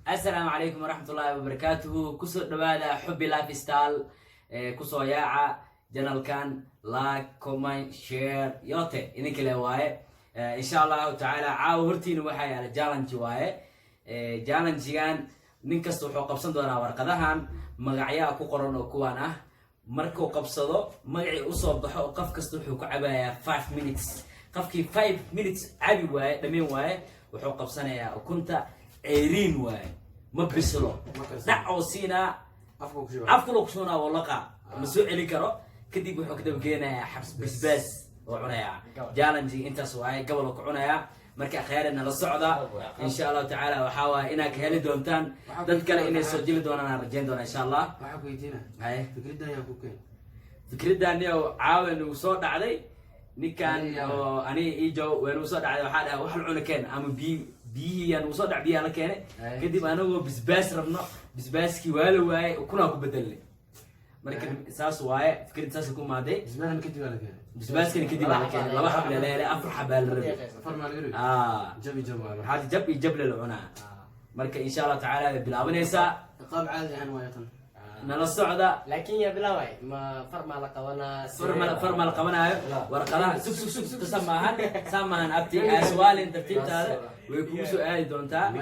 Assalaamu calaykum waraxmatullaahi wabarakaatuhu. Kusoo dhawaada Xubbi Lifestyle ee kusoo yaaca channelkan. Like, comment, share yote idinka le waaye. Insha Allahu tacaala caawa hortiina waxaa yaala challenge waaye. Challengegan nin kasta wuxuu qabsan doonaa warqadahan magacyaha ku qoran oo kuwaan ah. Markuu qabsado, magacii usoo baxo, qof kasta wuxuu ku cabayaa 5 minutes. Qofkii 5 minutes cabi waaye, dhameen waaye, wuxuu qabsanayaa ukunta ceeriin waaye, ma bislo, dhac oo siinaa. Afkula kusuunaa, walaqa ma soo celin karo. Kadib wuxuu ka daba geenayaa xabs basbaas oo cunayaa. Challenge intaas waaye, gobol oo ku cunayaa. Marka khayarna la socda, insha Allahu tacaala. Waxaa waaye inaad ka heli doontaan, dad kale inay soo jili doonaan aan rajayn doonaa, insha Allah. Waxaa ku weydiina. Haye. Fikradda ayaa ku keen? Fikradani oo caawa nagu soo dhacday ninkan Aniga. oo aniga ijo way nagu soo dhacday. Waxaa dhahay wax la cuna keen ama biy, biyihii yaa nagu soo dhac, biyaha la keenay. Haye. Kadib anagoo bisbaas rabno, bisbaaskii waa la waayay, ukunaa ku bedelnay. Marka saas waaye, fikrad saas ku imaaday. Bisbaaskan kadib waa la keenay? Bisbaaskani kadib waa la keenay. Laba xab la leelay, afar xabaa la rabay. Afar maa laga rabay? Ah. Jabi jab waa. Waxaa jab iyo jable la cunaa. Marka insha Allah tacaala way bilaabanaysaa. Ciqaab caadi ahaan waayo tan. Nala socda. Laakiin yaa bilaaway? Ma far maa la qabanaa? Far ma la qabanaayo. Warqadaha, sug, sug, sug, tasa maahan, saa maahan abti aswaalin. Tartiibtaada way kugu soo aadi doontaa.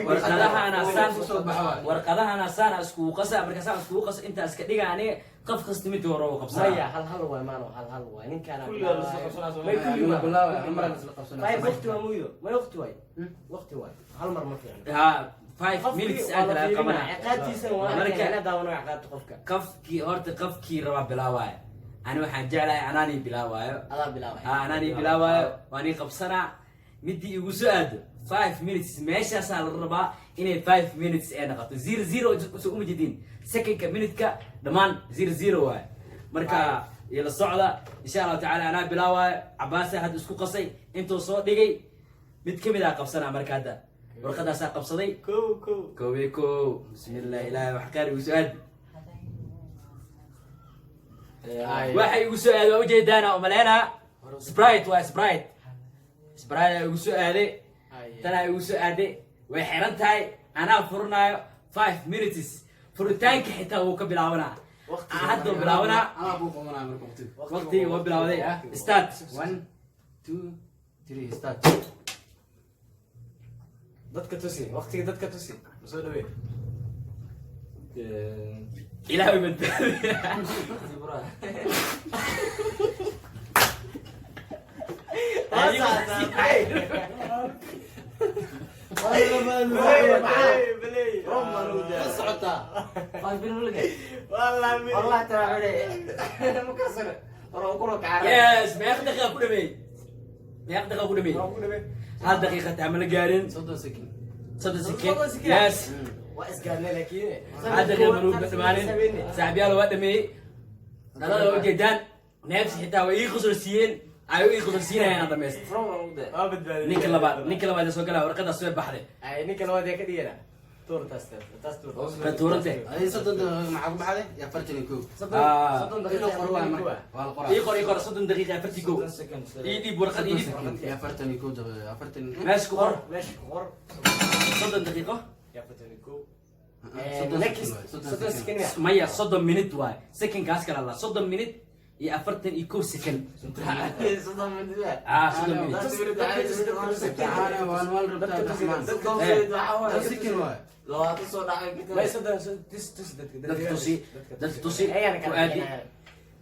Warqadahana saan Soo baxa waay. Warqadahana saan iskugu qasa. Marka saan iskugu qasa, intaas ka dhiga. Aniga qof kasta midii hore u qabsanaa. Maya, hal hal waay maano, hal hal waay ninkaana. Kulli waa la isla qabsanaa, soo May ma? kulli May waa. bilaaway, hal mar la isla qabsanaa. Five waqti waa muydo, may waqti waay, waqti waay, hal mar ma fiicno. Ha, 5 minutes Qofkii aad waa la laga fiirinaa, qabanaa. Ciqaabtiisana waa arkayna, daawano ciqaabta qofka. Qofkii horta, qofkii rabaa bilaawaayo. Ani waxaan jeclahay anaanii bilaawaayo. Adaa bilaaway. Ha, anaanii bilaawaayo, waanii qabsanaa. Midii igu soo aado 5 minutes, meeshaasaa la rabaa inay 5 minutes ee noqoto zero zero. So uma jedin secondka, minutka dhammaan zero zero waaye. Marka iyo la socda, insha Allahu tacaala. Anaa bilaawaayo. Cabaasa hadda isku qasay, intuu soo dhigay mid kamid ah qabsanaa. Marka hadda warqadaasaa qabsaday. Kow kow. Kow iyo kow. Bismillah, ilaahay wax qaar igu soo aadi. Waxa igu soo aaday waa ujeedaana umaleynaa, Sprite waa Sprite. Sprite aa igu soo aaday, tanaa igu soo aaday. Way xiran tahay, anaa furanaayo. 5 minutes furitaanka xitaa wuu ka bilaabanaa, hadda uu bilaabanaa. Anaa kuu qabanaya marka waqtiga. Waqtigii waa bilawday. Start. One, two, three, start. Dadka tusi waqtiga, dadka tusi, soo dhawee. Ilaahay badbaadi. La socotaa. Wallah taala makasana Yes, meeq daqiiqa ku dhameey? Meeq daqiiqa ku dhameey? Hal daqiiqa taa ma la gaarin. 30 second. 30 second. 30 second. Yes. Waa isgaadnay laakiin. Hal daqiiqa ma lagu dhamaanin. Saaxiibyaal, waa dhameeyey. Dhalada waa ujeedaan, neefsi xitaa way ii qosol siiyeen, ay ii qosol siinayaan aan dhamayst. Waa badbaadiyey. Ninka labaad, ninka labaad ee soo galaya, warqadaas way baxday. Ay, ninka labaad ee ka dhigana, tuur taas, taas tuur. Ka tuurante. Adiga 30 daqiiqo maxaa ku baxday? Iyo 41. Ah. 30 Inuu daqiiqo qoro waay marka. Waa la qoraa. Ii qor, ii qor. 30 daqiiqa 41. Ii dhiib warqad, ii dhiib. 30 second iyo 41 daqiiqo, afartan. Meesha ku qor. Meesha ku qor. 30 daqiiqo. 41. 30 Next. second waay, 30 30 second. second. Maya, 30 minute waay, secondkaas kala la. 30 minute iyo 41 second. Ah, 30 minute. Tacaala, waan waan rabtaa, Abdiraxmaan. 30 second waay. May 30 tus, tus dadka. Dadka tusi, dadka tusi. Ayana ku aadi.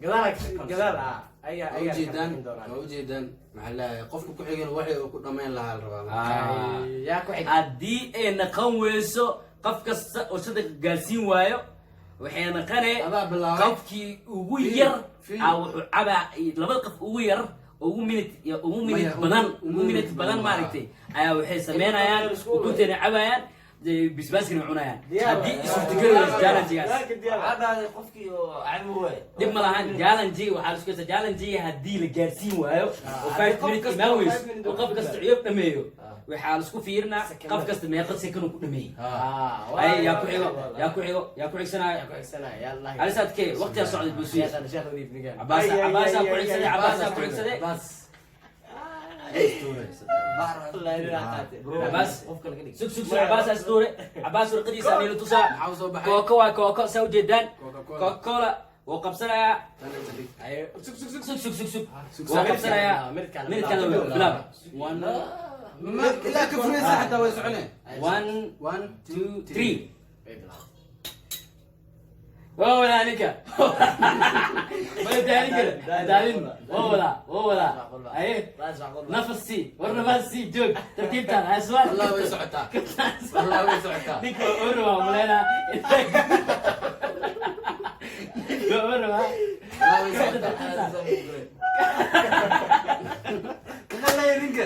Gadaal, gadaal, ah ayaa Waa ayaa ujeedaan, waa ujeedaan. Maxaa leeyahay, qofka ku xigan waxii uu ku dhamayn lahaa la rabaa. Ah. Yaa ku xig? Haddii ay naqan weyso, qof kasta oo 3 daqiiqa gaarsiin waayo, waxay naqanee Adaa bilaabay. qofkii ugu Fiir, yar. fiir. Aa wuxuu cabaa labada qof ugu yar, ugu minute iyo ugu minute Maya, badan, ugu ugu minute minute badan badan, maaragtay, ayaa waxay sameynayaan ukuntayna cabayaan, bisbaaskana cunayaan. Haddii isuurtageli weyso challengegaas, dhib ma lahan. Challenge waxaa la isku haysta, challenge haddii la gaarsiin waayo oo 5 minute imaan weyso oo qof kasta ciyoob dhameeyo, waxaa la isku fiirinaa qof kasta meeqa second uu ku dhameeyey. Ay, yaa ku xigo? Yaa ku xigo? Yaa ku xigsanaayo? Alisaadkee waqtigaa socday buusiye. Cabaasa, Cabaasaa ku xigsaday, Cabaasaa ku xigsaday. Bas. Cabaas, sug sug sug. Cabaas astuure, Cabaas warqadiisa aniila tusaa. Maxaa usoo baxay? Kooko waa kooko, saa ujeedaan. Coca-Cola. Coca-Cola wuu qabsanayaa. Sug, sug, sug. Sug sug sug sug, wuu qabsanayaa. Minute kala bilaab. One. Ilaa ka furaysa xataa way soconeen. One. One. Two, three. Waa wadaa ninka, ma daalin kara, daalin. Waa wadaa, waa wadaa. Aye, nafas sii, war nafas sii, joog, tartiibtaan aswaan. Wallahi way socotaa, wallahi way socotaa. Ninka waa oo rabaa maleynaa, ninka waa oo rabaa. Wallahi way socotaa. Kakalaya ninka.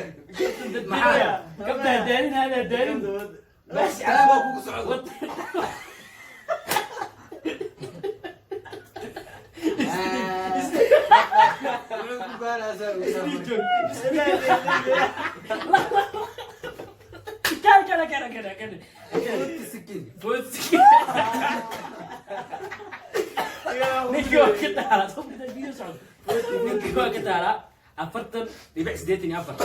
Maxaa kabtaa daalin? Hada daalin bas. Kalaam baa kugu socdo. Wuxuu ku gaaraysaa. Joog. Kala kala kala kala kala. Sikin. Food. Ninkii waa ka taalaa soo video socdo. Ninkii waa ka taalaa 40.84,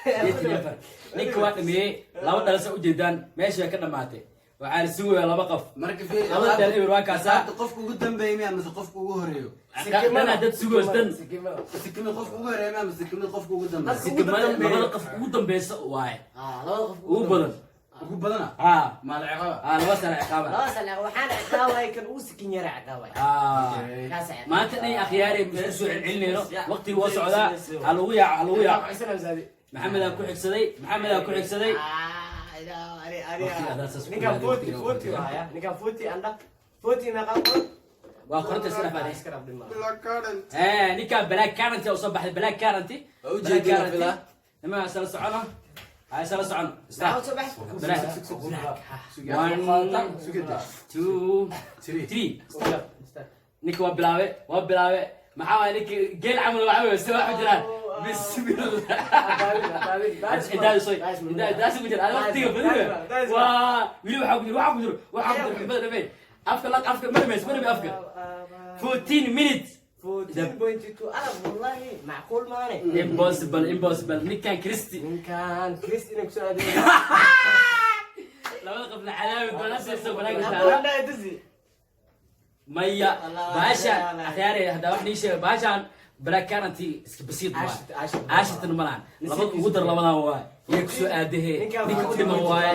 84. Ninka waa dhameeyey laba dhalasa, ujeedaan meesha ka dhamaatay. Waxaa la sugayaa laba qof. Marka fiiri. Labada dhal eber waa kaasaa. Xisaabta qofka ugu dambeeya miya mise qofka ugu horeeyo? Dhanaa dad sugays dan. Sikimid qofka ugu horeeya miya mise sikimid qofka ugu dambeeya? Sikimada labada qof ugu dambeysa waaye, ugu badan. Ugu badana. Haa. Maal ciqaba. Haa, laba sano ciqaaba. Laba sano waxaan ciqaabay kan ugu sikin yara ciqaabay. Haa. Kaas ciqaab. Maanta dhan akhyaari isku soo celcelinayno, waqtigu waa socdaa. Ha lagu yaaco, ha lagu yaaco. Maxamed aa ku xigsaday, Maxamed aa ku xigsaday. Waqtiga adaa saas ku Ninkan ilaaliyo, 40 waqtiga, 40 waqtiga. waaya. Ninkan 40 anda 40 meeqa qoran? Waa qoranta, iska dhafaade. Iska dhaaf dhima. Ninkan black currant oo soo baxday, black currant. Waa u jeedina filaa. Nima isla socono, ha isla socono. Maxaa soo baxay? Black. One, two, three. Three. Ninka waa bilaabe, waa bilaabe. Maxaa waay ninka geel camal waxa wey se wax jiraan. Bismillah. Intaas soy, intaas ku jira waqtiga badan waa wili. Waxaa ku jira, waxaa ku jiro, waxaa ku jiro xubada dhamey. Afka laq, afka ma dhameys, ma dhamey afka. 14 minutes. 14.2 alaf, wallahi macquul maane. Impossible, impossible. Ninkan Christy. Ninkan Chris inay kusoo aadeen. Labada qof la cadaabi doona siiso banaanka taala. Maya baashaan akhyaare, haddaa wax nii sheega, baashaan black currant iska basiid waay, aashitan malaan. Labada ugu dar, labadan waay yay kusoo aadahee. Ninka u dhiman waaye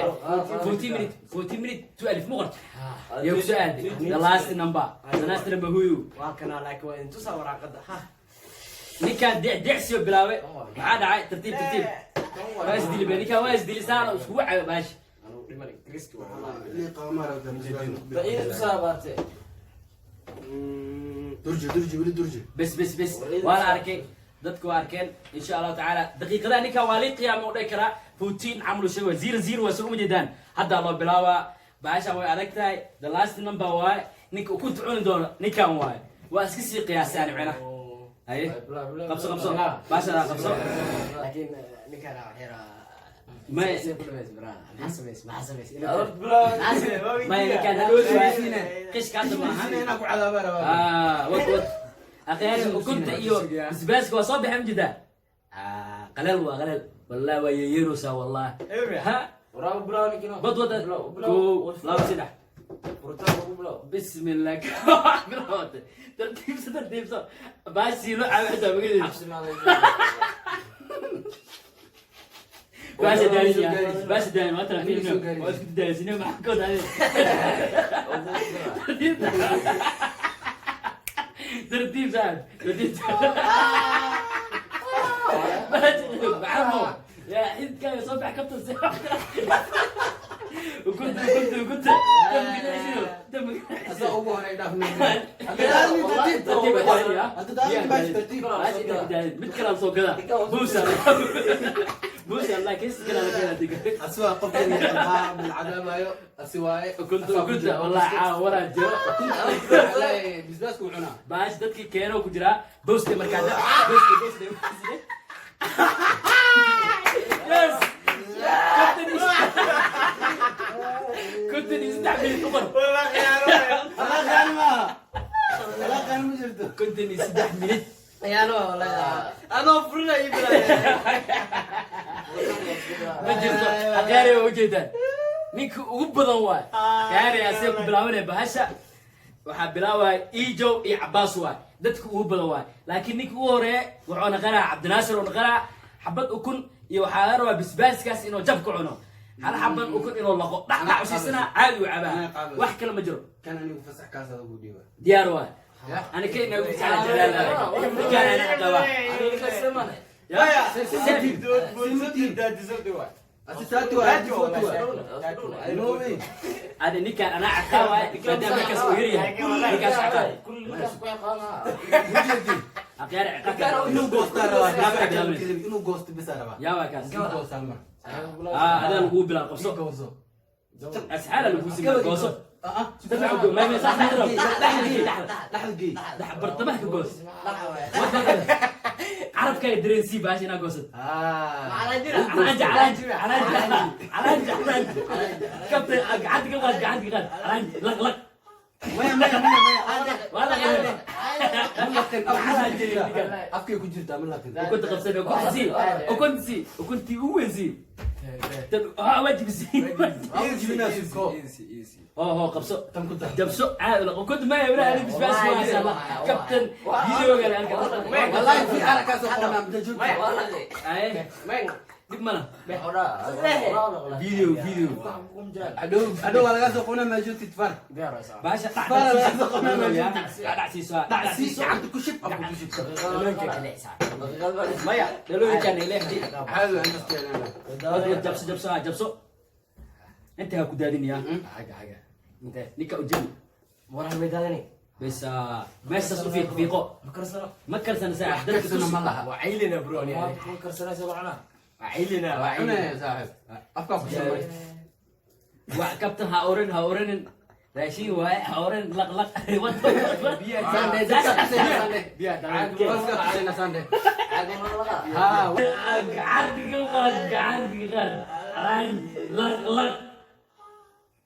14 minute, 14 minute 12 ma qorto, yay kusoo aaday. The last number, the last number, huyu. Waa kana, laakiin waa intusaa waraaqada ha. Ninkaan decsiyo bilaabe. Maxaa dhacay? Tartiib tartiib, waa isdili be. Ninkaan waa isdili, saana iskugu cayo baashi. Anuu dhiman Chris. Daciif usoo abaartay. Durji, durji, weli durji. Bes bes bes, waa la arkay, dadku waa arkeen. Insha Allahu tacaala daqiiqadaha ninkan waa lii qiyaama u dhihi karaa. 14 camal uu sheegay, 0 0 waa soo uma jeedaan. Haddaa loo bilaabaa. Baashaan way adag tahay. The last number waaye. Ninka ukunta cuni doono ninkan waaye, waa iska sii qiyaasaan micnaha. Haye, qabso, qabso baashaan, qabso. Laakiin ninkan wax yara. May- ku dhameys braa, maxaa samays, maxaa samays? May, ninkan hadoodi waaye, qishka hadda maaha. Inaa ku cadaabaa rabaa. Ah, wad wad akhyaari, ukunta iyo basbaaska waa soo baxay, ma jeedaa? Ah, qaleel waa qaleel, wallahi waa yeyeeraysaa, wallahi ha. Waraab bilaw ninkino. Bad wada. Bilaw, bilaw. Kow, laba, saddex. Furitaan lagu bilaw. Bismillah, bilowde. Tartiibso, tartiibso. Baashii loo caawi xitaa magadeeda. Cabsi maa. Baasha daalin ya, baasha daalin waa tarafiin, waa isku daalin, maxaa ka wada? Tartiib tartiib saaxib, tartiib. Maxamo yaa xididkaaga soo bax kabta si ukunta, ukunta, ukunta damka damka. Asaa ugu horey dhaaf. Hadda daalin baash, tartiib. Mid kale aan soo gadaa, buusa buusa, laakiin si kale la keenaa diga. Asigaa qofkan bil cadaabaayo asi waaye. Ukunta, ukunta, wallahi caawa waraa jiro. Wallahi bisbaasku cunaa. Baash dadkii keeno ku jiraa booste markaa booste, booste, booste. Yes, 53 minute u qor. Alaaqaan maaha, alaaqaan ma jirto. 53 minute. Ayaano wallahi. Anoo furinaya bilaabay. Ma jirto, aqyaari waa ujeedaan, ninka ugu badan waay. Aqyaari asee ku bilaabanaya bahasha. Waxaa bilaabaya Ijo iyo Cabaas waay, dadka ugu badan waay. Laakiin ninka ugu horeeya wuxuu naqanaa Cabdinaasir oo naqanaa xabad ukun iyo waxaa laga rabaa bisbaaskaas inuu jab ku cuno, hal xabad ukun inuu laqo, dhacdhac usiisana, caadi u cabaa, wax kale ma jiro. Kan anigu fasax kaas ugu dhiiba. Diyaar waay. Ani ka inagu jecla jalaal ninkaan ana qaba. Maya. Asi taatu waa, taatu waa. No way. Adi ninkaan anaa caqaa waay, maadaama ninkaas uu yar yahay, ninkaas caqaa. Aqyaar ciqaabta. Inuu goostaa rabaa. Inuu goosto bisa rabaa. Yaa waa kaas. Inuu goosto hal mar. Ah, adaa lagu bilaab, qabso. Gooso. Asxaala lagu simaa, gooso. Ah. Dadka go ma sax ma. Dhaxda gey. Dhax bartamaha ka goos. Carabka ay dareensii baash inaa goosad. Ah. Calanji, calanji, calanji, calanji, calanji. Kabta gacanta ka qaad, gacanta ka qaad. Calanji, laq, laq. Maya, maya, maya, maya. Waa laqay. Ma laqin. Afkay ku jirtaa, ma laqin. Ukunta qabsan, ukunta sii, ukunta sii, ukuntii ugu weyn sii. Ha waajib sii. Easy, easy. Hoo, hoo, qabso. Tan ku dar. Jabso caadi laq ukunta. Maya wala ani bisbaas waa kabtan videoga la arka. Wallahi fi arakaas oo qornaa muddo joogto. Ay, dib mana video video. Hadhow hadhow waa laga soo qornaa, ma joogtid far. Baasha dhacsiiso, Dhacsi, gacanta ku shib, afka ku shib. Maya dhalooyinkaan ileexdi. Caadi waa intaas keenana. Jabso, jabso, ha jabso, inta ha ku daadinaya ninka ujebi. Bes meeshaas u fiiq fiiqo. Ma karsana saax dadka. Karsana ma laha. وعيلنا bro. وعيلنا وعيلنا. Cunaya saaxiib. Afka ku shib. Wa kabtan, ha oran, ha oranin, raashin waaye, ha oran, laq laq. Sande, dadka tusayna sande. Dadka tusayna sande. Ha. Gacantiga qaad, gacantiga qaad. Laq laq.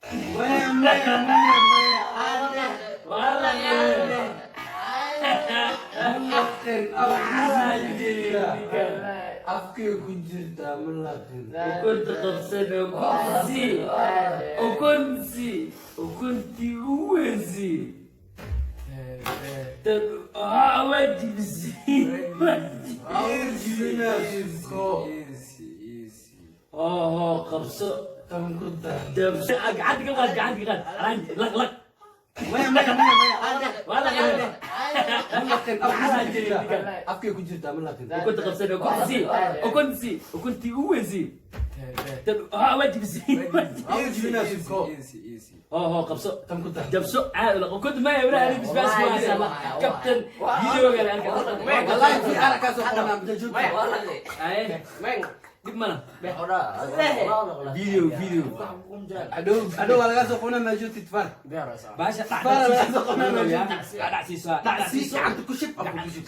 Maya, maya, maya, maya. Waa laqay. Ma laqin. Afka ku jirtaa. Afkay ku jirtaa, ma laqin. Ukunta qabsan, ukunsi, ukunsi, ukuntii u weynsi. Tan haa waajibsi. Easy, easy. Hoo, hoo, qabso. Tan ku dar. Jabso, gacanta ka qaad, gacanta ka qaad. Laq laq. Maya, maya, maya, maya. Waa laqay. Ma laqin. Afka ku jirtaa. Afkay ku jirtaa, ma laqin. Ukunta qabsan, ukunsi, ukunsi, ukuntii u weynsi. Tan haa waajibsi. Easy, easy. Hoo, hoo, qabso. Tan ku dar. Jabso caadi laq ukunta. Maya wala ani bisbaas waa kabtan videoga la arka. Wallahi fi arakaas oo qornaa muddo joogto. Ay, dib mana video video. Hadhow hadhow waa laga soo qornaa, ma joogtid far. Baasha dhacsiiso. Dhacsi, gacanta ku shib, afka ku shib.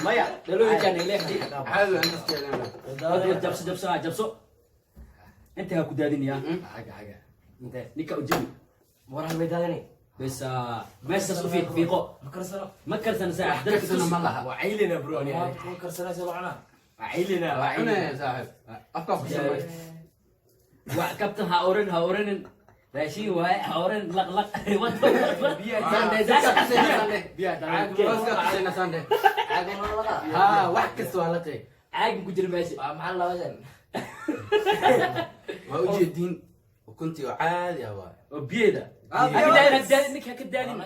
Maya dhalooyinkaan ileexdi. Caadi waa intaas keenana. Jabso, jabso, ha jabso, inta ha ku daadinaya ninka ujebi. Bes meeshaas u fiiq fiiqo. Ma karsana saax dadka. Karsana ma laha. وعيلنا bro. وعيلنا وعيلنا. Cunaya saaxiib. Afka ku shib. Wa kabtan, ha oran, ha oranin, raashin waaye, ha oran, laq laq. Sande, dadka tusayna sande. Dadka tusayna sande. Ha, wax kasta waa laqay. Caagin ku jira meesha. Waa ujeediin ukuntii oo caadi ah waay. Oo biyeeda ha ka daadin, ha ka daadin, ninka ha ka daadin.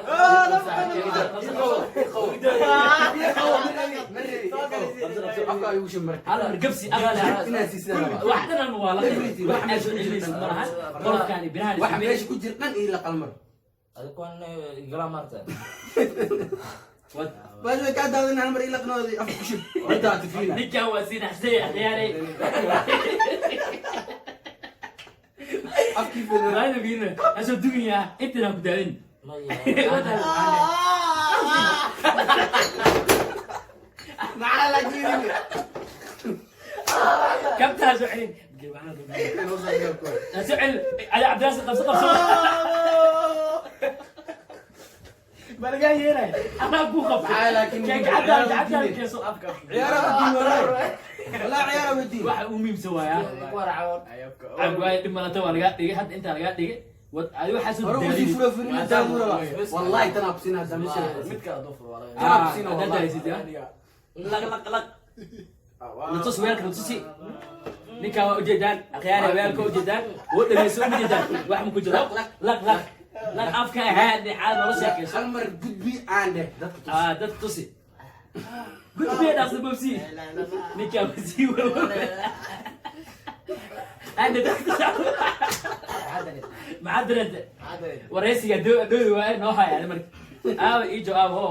Afka igu shub marka. Hal mar gabsi abala. Inaad siisidaan rabaa. Wax dhan waa la wax aad soo celinaysid malahan qolofkaani birahan. Waxa meesha ku jira dhan ii laqal mar. Baa kaa daadin, hal mar ii laqnoodi, afka ku shub. Intaa tifiina. Ninkan waa sii naxsay, akhyaaray. Afkii fidina. Maana biina asoo dugayaa intana ku daadin. Maxaa la jirin? Kabtaa soo celin, soo celin. Cali Cabdiraasir, qabso, qabso. Ma lagaa yeelay? Anaa kuu qabtay. Maxaa laakiin Gacanta, gacanta keeso. Ciyaaraha weydiin, wallahi, wallahi ciyaaraha weydiin. Waxa uu muhiimsan waayaa cab waaye. Dhib malata, waa lagaa dhigay hadda, intaa lagaa dhigay. Adi waxaa soo Hore usii daalin. furo furin intaa raba. Wallahi tanaa ku siinaa hadda meesha. Midka adoo furo waa laga Tanaa ku siina Haddaad wallahi. daalaysid, ya. Laq, laq, laq. Natus weelka, natusi. Ninkaan waa ujeedaan, akhyaari, weelka ujeedaan, wuu dhameyso, ujeedaan wax ma ku jiro. Laq, laq, laq, afka ahaad caad nolol sheekayso. Hal mar gudbi aan dheh, dadka tus. Ah, dad tusi, gudbiya, dhaqso, bobsi. Ninkaan sii walwal anda dadka maxaa dareente? Waraysiga dhowi waaye, noo haya adi. Marka aawa iijo, aawa ho,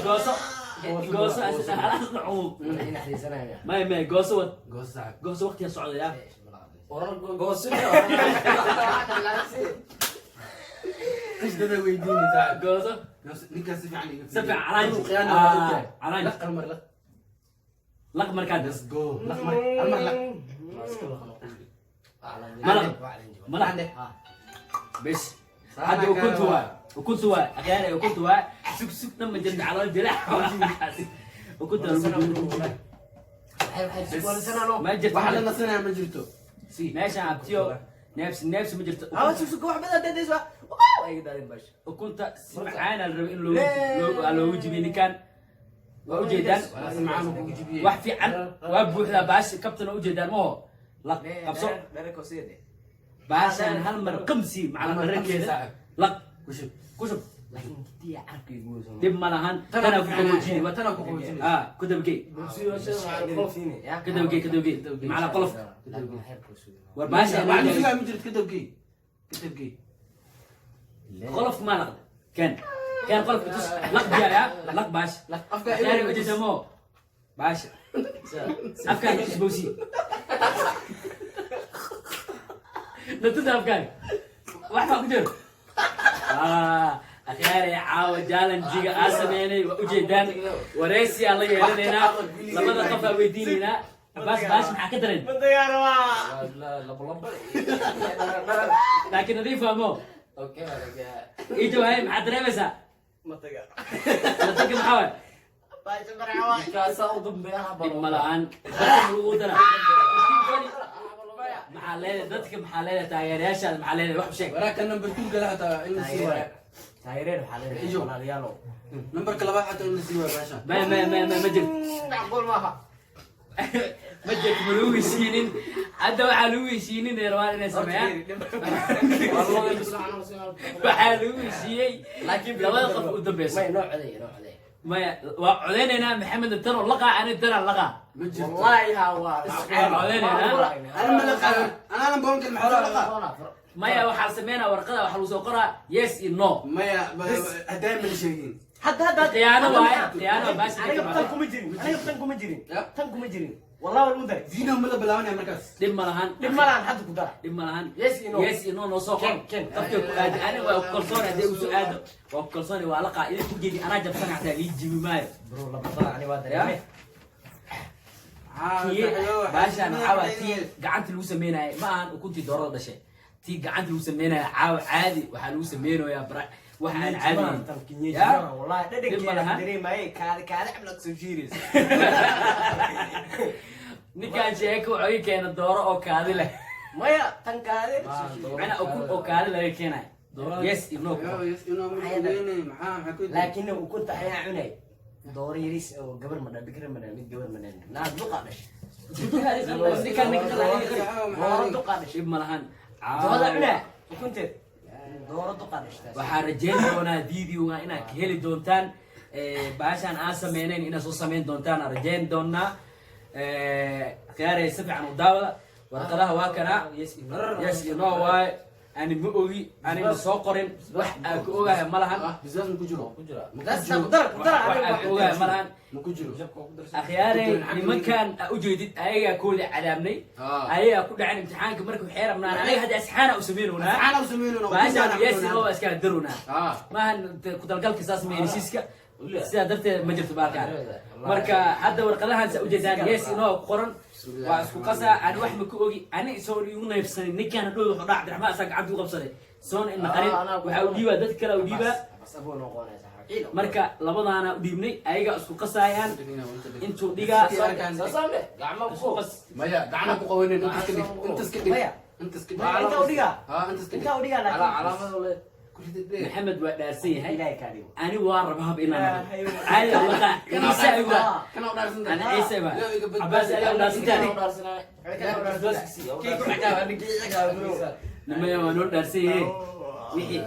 gooso, gooso, halaas dhacu. May, may, gooso, wad. Goos saaxib. Gooso, waqtiga socdaya. Warar goosin. Qish dada weydiini saaxib. Gooso. Goos, ninkaas si fiican iga Si fiican, calaanji. Inuu khiyaano waa ogtahay. Calaanji. Laq hal mar, laq. Laq markaad. Let's go. Laq mar, hal mar laq. Malaq, malaq bes. Hadda ukuntu waa, ukuntu waa, akhyaar, ukuntu waa. Sug, sug, dhan ma jirto, calool dilaac ukunta ma jirto. Waxa la nasanaya ma jirto. Si. Meeshaan abtiyo neebsi, neebsi ma jirto. Ukunta si macaana la rabo in loogu jibiyo ninkan, waa ujeedaan. Waa si macaan uu kugu jibiyey. Wax fiican waa buuxdaa baashi kabtana, ujeedaan maho. Laq, qabso baashaan, hal mar qamsi macala dharankeeda, laq. Ku shub. Ku shub, dib ma lahan. Tanaa ku qaboojini. Tanaa ku qaboojini. Ah, ku dabagey, ka dabagey, ka dabagey macala qolofka. War baasha. Wax sugaa ma jirto, ka dabgey. Ka dabgey. Qolofka maa laqda? Ken, ken qolofka tus. Laq biya, laq baash. Afka. Yaari, ujeeda mo baasha, afkaaga tus, bowsi natusa afkaaga, wax baa ku jiro. Akhyaare, caawa challenge-iga aa sameynay waa ujeedaan. Wareysi aan la yeelanaynaa, labada qof aa weydiinaynaa. Baas, baas, maxaa ka dareen? Laakiin nadiif waa mo ijo hay. Maxaa dareemaysaa? Mataga maxaa waay? Dhib ma la-aan, dadka lagu dara. Maxaa leedahay dadka? Maxaa leedahay taageerayaashaada? Maxaa leedahay? Wax u sheeg. Waraaka number 2 gala hataa in la sii waayo. Taageereen waxaa leedahay Ijo. walaalayaalow. Numberka labaad xataa in la sii waayo meesha. Ma ma ma ma ma jirto. Macquul maaha. Ma jirto, ma lagu heshiinin. Hadda waxaa lagu heshiinin ay rabaan inay sameeyaan. Waxaa lagu heshiiyey labada qof u dambeyso. May, noo coday, noo coday. Maya, waa codeynaynaa. Maxamed tan oo laqaa, ani tanaan laqaa. Ma jirto. Wallahi ha, waa Waa codeynaynaa. Ana ma laqaa. Ana number 1 kan maxaa laqaa? Maya, waxaa la sameynaa warqada, waxaa lagu soo qoraa yes iyo no. Maya, haddaan ma la sheegin. Hadda, hadda. Khiyaano waaye, khiyaano waa baasha. Aniga tan kuma jirin, aniga tan kuma jirin. Ya? Tan kuma jirin, wallahi waa lagu daray. Video ma la bilaabanaya markaas. Dhib ma lahan. Dhib ma lahan, hadda ku dara. Dhib ma lahan. Yes iyo no. Yes iyo no noo soo qor. Ken, ken. Qofka ku aadi, ani waa ku kalsoon. Haddii ugu soo aado waa ku kalsoon, waa laqaa idin ku jeedi, anaa jabsan, xataa lii jibi maayo. Bro, laba baa ani waa dareemay. Tii baashaan waxaa waa tii gacanta lagu sameynaya, ma ahan ukuntii doorada dhashay. Tii gacanta lagu sameynaya caawa caadi waxaa lagu sameynayaa bara wax aan caadi ahayn. Ya? Wallahi Dhib ma dhadhankeeda lahan. dareemaye, kaada kaada cabla soo jiiraysa. Ninkaan sheeko wuxuu ii keena dooro oo kaadi leh. Maya, tan kaade. Macnaa ukun oo kaadi laga keenayo. Yes iyo no ku qor. Maxaa? Laakiin ukunta ayaa cunay dooro yaris oo gabar ma dhan, bikra ma dhan, mid gabar ma dhan, naag duqa dhashay. Ninkaan, ninka. Dooro duqa dhashay. Dhib ma lahan. Doorada cunaa ukunteed, dooro duqa dhashay. Waxaan rajeyn doonaa videoga inaad ka heli doontaan. Baashaan aan sameynayn inaad soo sameyn doontaan aan rajeyn doonaa. Khiyaarey, si fiican u daawada. Warqadaha waa kana, yes iyo no waaye. Ani ma ogi, ani ma soo qorin, wax aan ka ogahay ma lahan. Bisbaas ma ku jiro? Ku dara, ku dara. Wax aan ka ogahay ma lahan. Ma ku jiro? Akhyaarey, nimankan aa ujeedid ayagaa kooda cadaabnay, ayagaa ku dhaceen imtixaanka. Marka waxay rabnaan anaga hadda asxaana u sameynownaa. Asxaana u sameynona. Baashaan yes iyo no waa iska darownaa. Maahan ku dalgalka saas ma heshiiska. Sidaa darteed ma jirto baalkaan. Marka hadda warqadahan sa ujeedaan, yes inoo ku qoran, waa isku qasaa. Ani wax ma ka ogi, ani isoo igu neefsanin. Ninkaan hadhow wuxuu dhac Cabdiraxmaan asaa gacanta u qabsaday soon ina qarin. Waxaa u dhiibaa dad kale u dhiibaa. Marka labadaana u dhiibnay, ayaga isku qasaayaan intuu dhigaa isku qas. Maya, gacana ku qabanin, inta iska dhig, inta iska dhig. Maya. Inta iska dhig. Inta u dhigaa. Ha, inta iska dhig. Inta u dhigaa, laakiin Ku rid dhig. Maxamed waa dhaarsan yahay. Ilaahay kaa dhigo. Ani waa rabaa inaan noqdo caadi laqa Ciise igu. Kana u dhaarsan. Ana Ciise ba. Loo iga badbaadi. Cabaas adiga u dhaarsantahay. Nimaya waa noo dhaarsan yahay. Wixii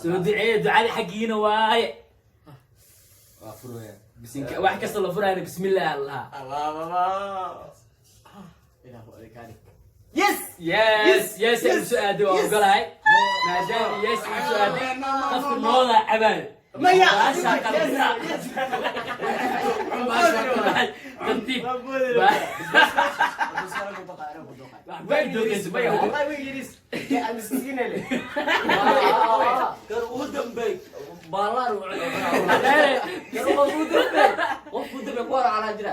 soo duceeya, ducada xaggiina waaye. Waa furaya bisinka, wax kasta la furayana bismillah Allah. Ilaahu adiga kaa dhig. Yes. Yes, ay soo aaday, waa ogolahay. Maadaama yes uu soo aaday, qofka nooda cabaayo. Maya. Baasha qalbisa. Tartiib. Waxba ay doogayso, maya. والله ويجلس مسكين. Kan ugu dambeey baalaan uu cunay. Kan ugu dambeey, qof ugu dambeey ku hor calaa jira.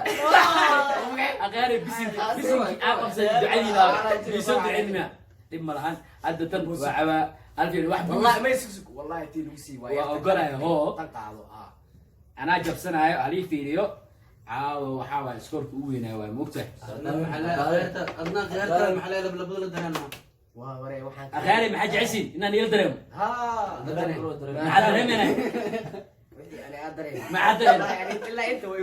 Aqaari bisinki, bisinki aa qabsay, ducadiina iisoo duceynina, dhib ma lahan. Hadda tan waa cabaa halkii wax. والله ما يسكسك، والله تي لوسي. Waa ogolahay hoo. Tan qaado ah. Anaa jabsanaayo, halii fiiriyo. Caawa waxaa waay iskoorka ugu weynaa waay, moogtahay. Adna maxaa leedahay? Adna khiyaarta maxaa leedahay? Labada la dareemo. Waa waree waxaan. Aqaari, maxaa jeceshiin inaan ila dareemo? Ha. Maxaa dareemayna? Wixii ani aad dareemo. Maxaa dareema? Yani ilaa inta way.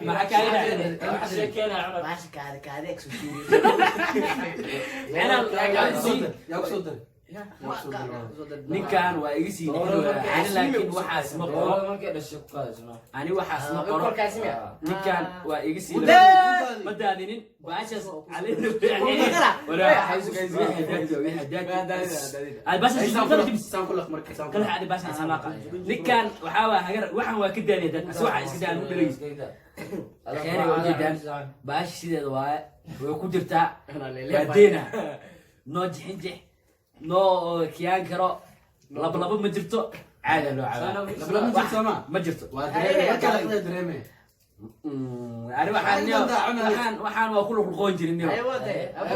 Maxaa kaaga dhacay? Sheekeena cunay. Baasha kaada kaada exo. Yaa ku soo daray? Ninkan waa iga sii dhexdooda ani, laakiin waxaas ma qoro. Markay dhashay ku qaadayso. Ani waxaas ma qoro. Korkaasi miya? Ninkan waa iga sii, ma daadinin baashaas. Ninkan waxaa waa hagar, waxaan waa ka daadiya dad asi, waxaa iska daan u dhalays. Keenay waa ujeedaan, baasha sideeda waaye, way ku jirtaa, waa deena, noo jixin jix, noo kiyaan karo. Laba laba ma jirto, caada loo cabaa. Laba ma jirto ma? Ma jirto. Waa dareeme, marka la dareeme. Ani waxaan niyo, waxaan waa ku luqluqoon jirin niyo.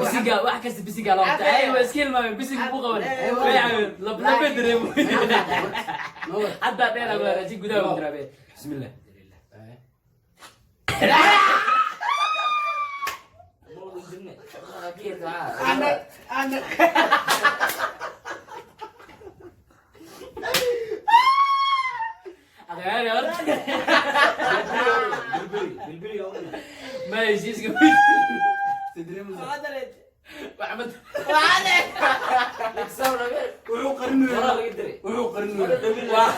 Bisiga wax kasta bisiga loo qabta, ay waa iska hilmaameen bisiga ku qaban, way caawin laba laba dareemo. Hadda dheer waa raji gudaha u diraabe. Bismillah. Aqyaari horta ma heshiiska waxba. Wuxuu qarinayaa, wuxuu qarinayaa. Waa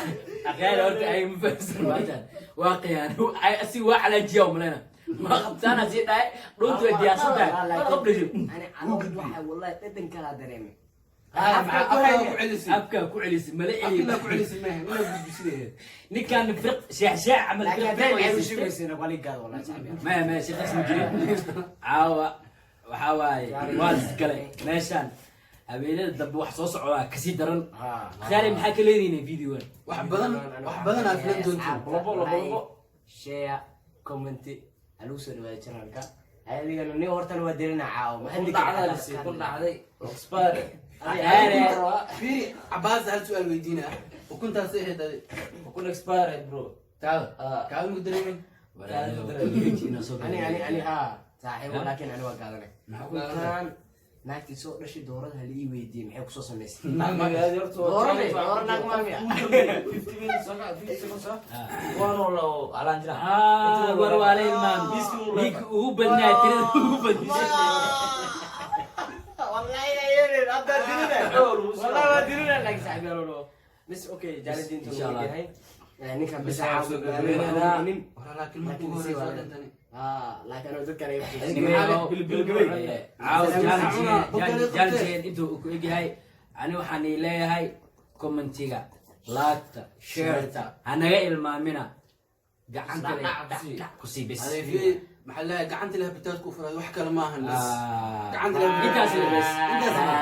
aqyaari horta ay ma fahamsan maanta, waa qiyaano ay asi, waa calaajiya umalena ma qabtaana sii dhahay, dhuntu way diyaarsan tahay qabdhasho. Ani calool waxa, wallahi dhadhan kala dareemay. Afkaa ku celisay. Afkaa ku celisay, mala Afkaa celiyo. ku celisay maaha inaad gudbisideed. Ninkan firq sheex sheex camal. Laakiin firq haddii firq ay way u sheegaysiin waa ligaad, wallahi saxbi. Maya, sheekhaas ma jirin. Caawa waxaa waaye waa isgalay meeshaan, habeenada dambe wax soo socdaa kasii daran. Khaali, maxaa ka leedihiin videogan? Wax badan, wax badan aad filan doontiin. Labo, labo, labo. Share, comment, ha lagu soo dhawaado channelka. Adigana nin hortana waa dirina caawa. Kun dhacday si kun dhacday expire. Fiiri Cabaas, hal su'aal weydiina: ukuntaas ahayd adi? Kun expired, bro. Taada kaada maku dareemin? Ani ha saaxiibo, laakiin ani waa gaadanay. Maxaa ku gaadanay? Ukuntaan naagtii soo dhashay doorada hala ii weydiiyey maxay kusoo samaysay. Doorade, Dooro naag maamiya. War waa la ilmaam ninka ugu badnaa, tirada ugu badnaa. Wallahi ila yeelin hadda dirina, wallahi waa dirina, laakiin saaxiib yaalo bas, okay, jaaladiintu Insha Allah. yahay ninkan bas nin. Walaal, laakiin markuu Laakiin si horeysa waa- dhintani. Ah, laakiin aniga dadkan ay Caawa challenge intuu ku egyahay, ani waxaan ii leeyahay commentiga, laagta, shareta hanaga ilmaamina, gacanta le dhac ku sii bes. Maxaa leeyahay, gacanta leh bitaadku furay, wax kale maahan bas. Gacanta leh. Intaas le bes. Intaas le.